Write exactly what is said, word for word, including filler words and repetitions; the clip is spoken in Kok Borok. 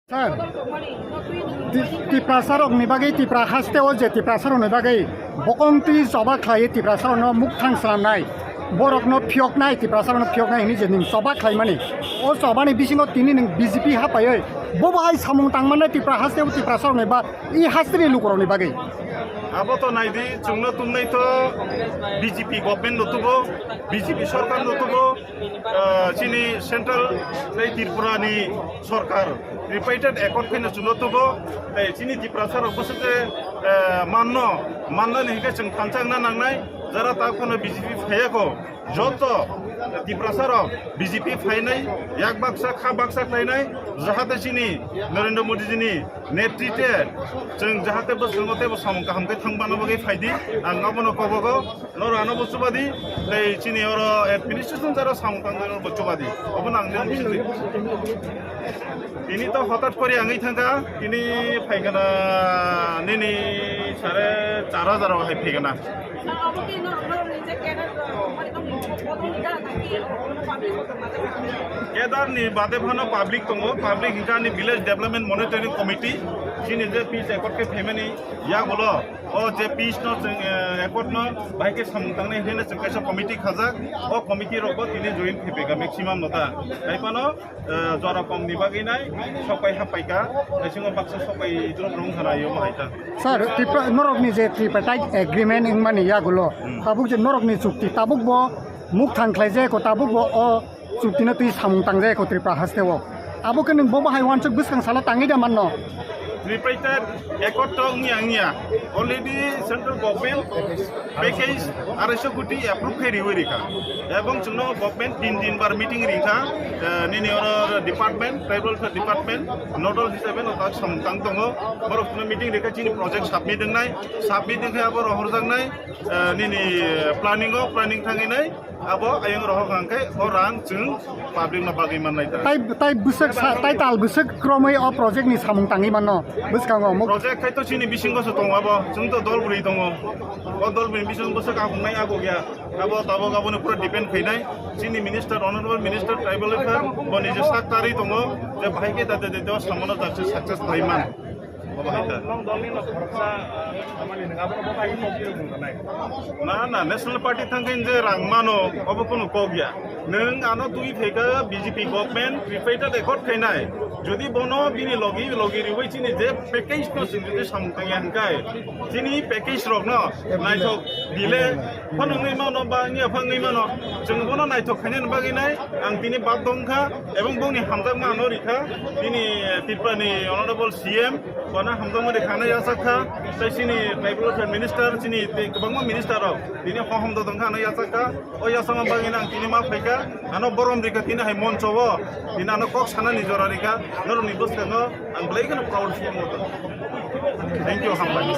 Sir, Ti-, Tiprasarokni bagwi, Tipra hasteo je Tiprasarokni bagwi bokongtwi choba khlaiwi Tiprasarokno mukthang swnamnai, borokno phiyoknai, Tiprasarokno phiyoknai hwnwi je nwng choba khlaimani, o chobani bisingo tini nwng B J P hapaiwi bo bahai samung tangmannai Tipra hasteo Tiprasarokni ba i hasteni lukurokni bagwi. Abo to naidi, chwngno tumnai to B J P government no tubo, B J P sorkar no tubo, ah, chini central tei Tripura ni sorkar tripartite accord khaino chwngno tubo, tei chini Tiprasa rok bwswk je, ah, manno, mannani hinkhe chwng thansa wngna nangnai, jara ta phano B J P phaiya kho. Joto Tiprasa rok B J P phainai, yak baksa, kha baksa khlainai, jahate chini Narendra Modi jini netritwe chwng jahate bwskango teibo samung kaham khe thangmano bagwi phaidi, ang abono kobogo, noro ano bo chubadi, tei chini oro administration jara samung tangmano bo chubadi, obono ang nini sidi. Tini to hotat kori angwi thangkha, tini phaikana nini sare char hajar hai phaikana. Kedarni bade phano public tongo, public hinkhe ani village development monitoring committee, chini je pitch accord khe phaimani yagulo, o je pitch no chwng, eh, accord no bahai khe samung tangnai hinwi chwng kaisa committee khajak, o committee rokbo tini join khe phaikha maximum no ta. Hai phano eh, jora komni bagwi nai sokpai happaikha, bisingo baksa sokpai drop rung khana yo hai ta. Sir, Tripura, norokni je tripartite agreement wngmani yagulo, Hmm. tabuk je norokni chukti, tabuk bo mukthang khlaijak, tabuk bo o chuktino twi samung tangjak Tripura hasteo. Abo khe nwng bo bahai wansuk bwskang salo tangwi da manno. Tripartite accord to wngya wngya. Already central government package arai sho koti approve khai riwi rikha. Ebong chwngno government tin din bar meeting rikha. Eh, nini oro department, tribal welfare department, nodal hisabe no tak samung tang tongo. Borok chwngno meeting rikha chini project submit wngnai. Submit wngkhe abo rohorjaknai, eh, nini planning o, planning thangwi nai. Abo ayang rohor hwnkhe o rang chwng public no bagwi mannai ta. Tai, tai bwswk sa, tai tal bwswk kromwi o project ni samung tangwi manno bwskango muk. Project khai to chini bisingo se tongo abo, chwng to dol bwrwi tongo. O dol bwrwi bisingo bwswk akhungnai ago ya. Abo tabok aboni pura depend khainai. Chini minister, honorable minister, tribal affair, bo nije sak tarwi tongo, je bahai khe tate tate o samono dakse success khlai man. Obo hai ta. Nong, nong dolni no khoroksa, ah, samani nang abo bo bai kok khe nung tanai. Na, na, National Party thangkhe je rang mano, obo kunu kok ya. Nwng ano twi phaikha B J P government, tripartite accord khainai. Jodi bono bini logi, logi riwi chini je package no chwng jodi samung tangya hwnkhai, chini package rokno naithok bile phano wngwi mano ba wngya pha wngwi mano. Chwng bono naithok khainani bagwi nai ang tini bak dong kha, ebong bongni hamjakma ano rikha. Bini Tripura ni honorable C M, Bono hamjakmani khana yachak kha, tei chini tribal welfare minister, chini tei kwbangma minister rok tini hohom dodong kha, ano yachak kha. O yachakma bagwi ang tini ma phaikha, ano borom rikha tini hai moncho o, tini ano kok sanani jora rikha, norokni bwskango ang belai kheno proud feel wngkha. Thank you, hambai.